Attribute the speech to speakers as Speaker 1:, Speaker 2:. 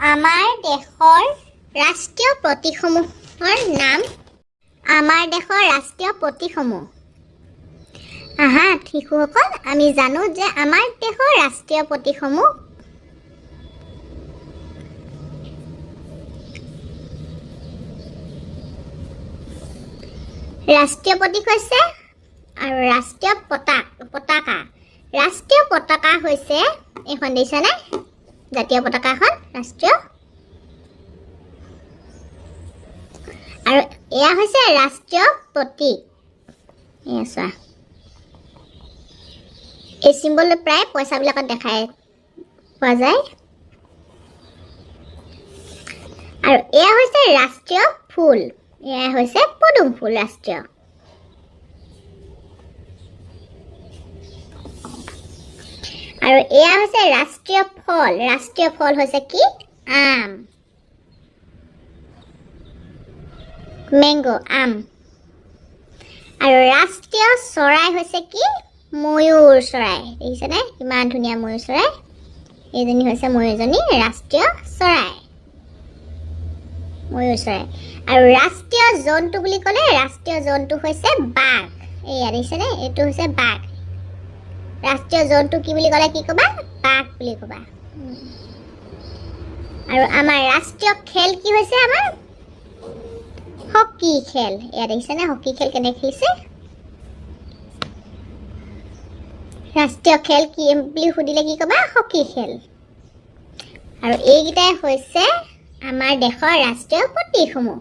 Speaker 1: আমাৰ দেশৰ ৰাষ্ট্ৰীয় প্ৰতীকসমূহৰ নাম। আমাৰ দেশৰ ৰাষ্ট্ৰীয় প্ৰতীকসমূহ। আহা শিশুসকল, আমি জানো যে আমাৰ দেশৰ ৰাষ্ট্ৰীয় প্ৰতীকসমূহ ৰাষ্ট্ৰীয় প্ৰতীক হৈছে আৰু ৰাষ্ট্ৰীয় পতাকা। ৰাষ্ট্ৰীয় পতাকা হৈছে এইখন, দেখিছানে? জাতীয় পতাকাখন ৰাষ্ট্ৰীয়। আৰু এয়া হৈছে ৰাষ্ট্ৰীয় প্ৰতীক। এয়া চোৱা, এই চিম্বলটো প্ৰায় পইচাবিলাকত দেখাই পোৱা যায়। আৰু এয়া হৈছে ৰাষ্ট্ৰীয় ফুল, এয়া হৈছে পদুম ফুল ৰাষ্ট্ৰীয়। আৰু এয়া হৈছে ৰাষ্ট্ৰীয় ফল। ৰাষ্ট্ৰীয় ফল হৈছে কি? আম, মেংগ', আম। আৰু ৰাষ্ট্ৰীয় চৰাই হৈছে কি? ময়ূৰ চৰাই। দেখিছেনে কিমান ধুনীয়া ময়ূৰ চৰাই? এইজনী হৈছে ময়ূৰজনী, ৰাষ্ট্ৰীয় চৰাই ময়ূৰ চৰাই। আৰু ৰাষ্ট্ৰীয় জন্তু বুলি ক'লে ৰাষ্ট্ৰীয় জন্তু হৈছে বাঘ। এইয়া দেখিছেনে? এইটো হৈছে বাঘ। ৰাষ্ট্ৰীয় জন্তু কি বুলি ক'লে কি ক'বা? বাঘ বুলি ক'বা। আৰু আমাৰ ৰাষ্ট্ৰীয় খেল কি হৈছে? আমাৰ হকী খেল। এয়া দেখিছেনে হকী খেল কেনেকৈ খেলিছে? ৰাষ্ট্ৰীয় খেল কি বুলি সুধিলে কি ক'বা? হকী খেল। আৰু এইকেইটাই হৈছে আমাৰ দেশৰ ৰাষ্ট্ৰীয় প্ৰতীকসমূহ।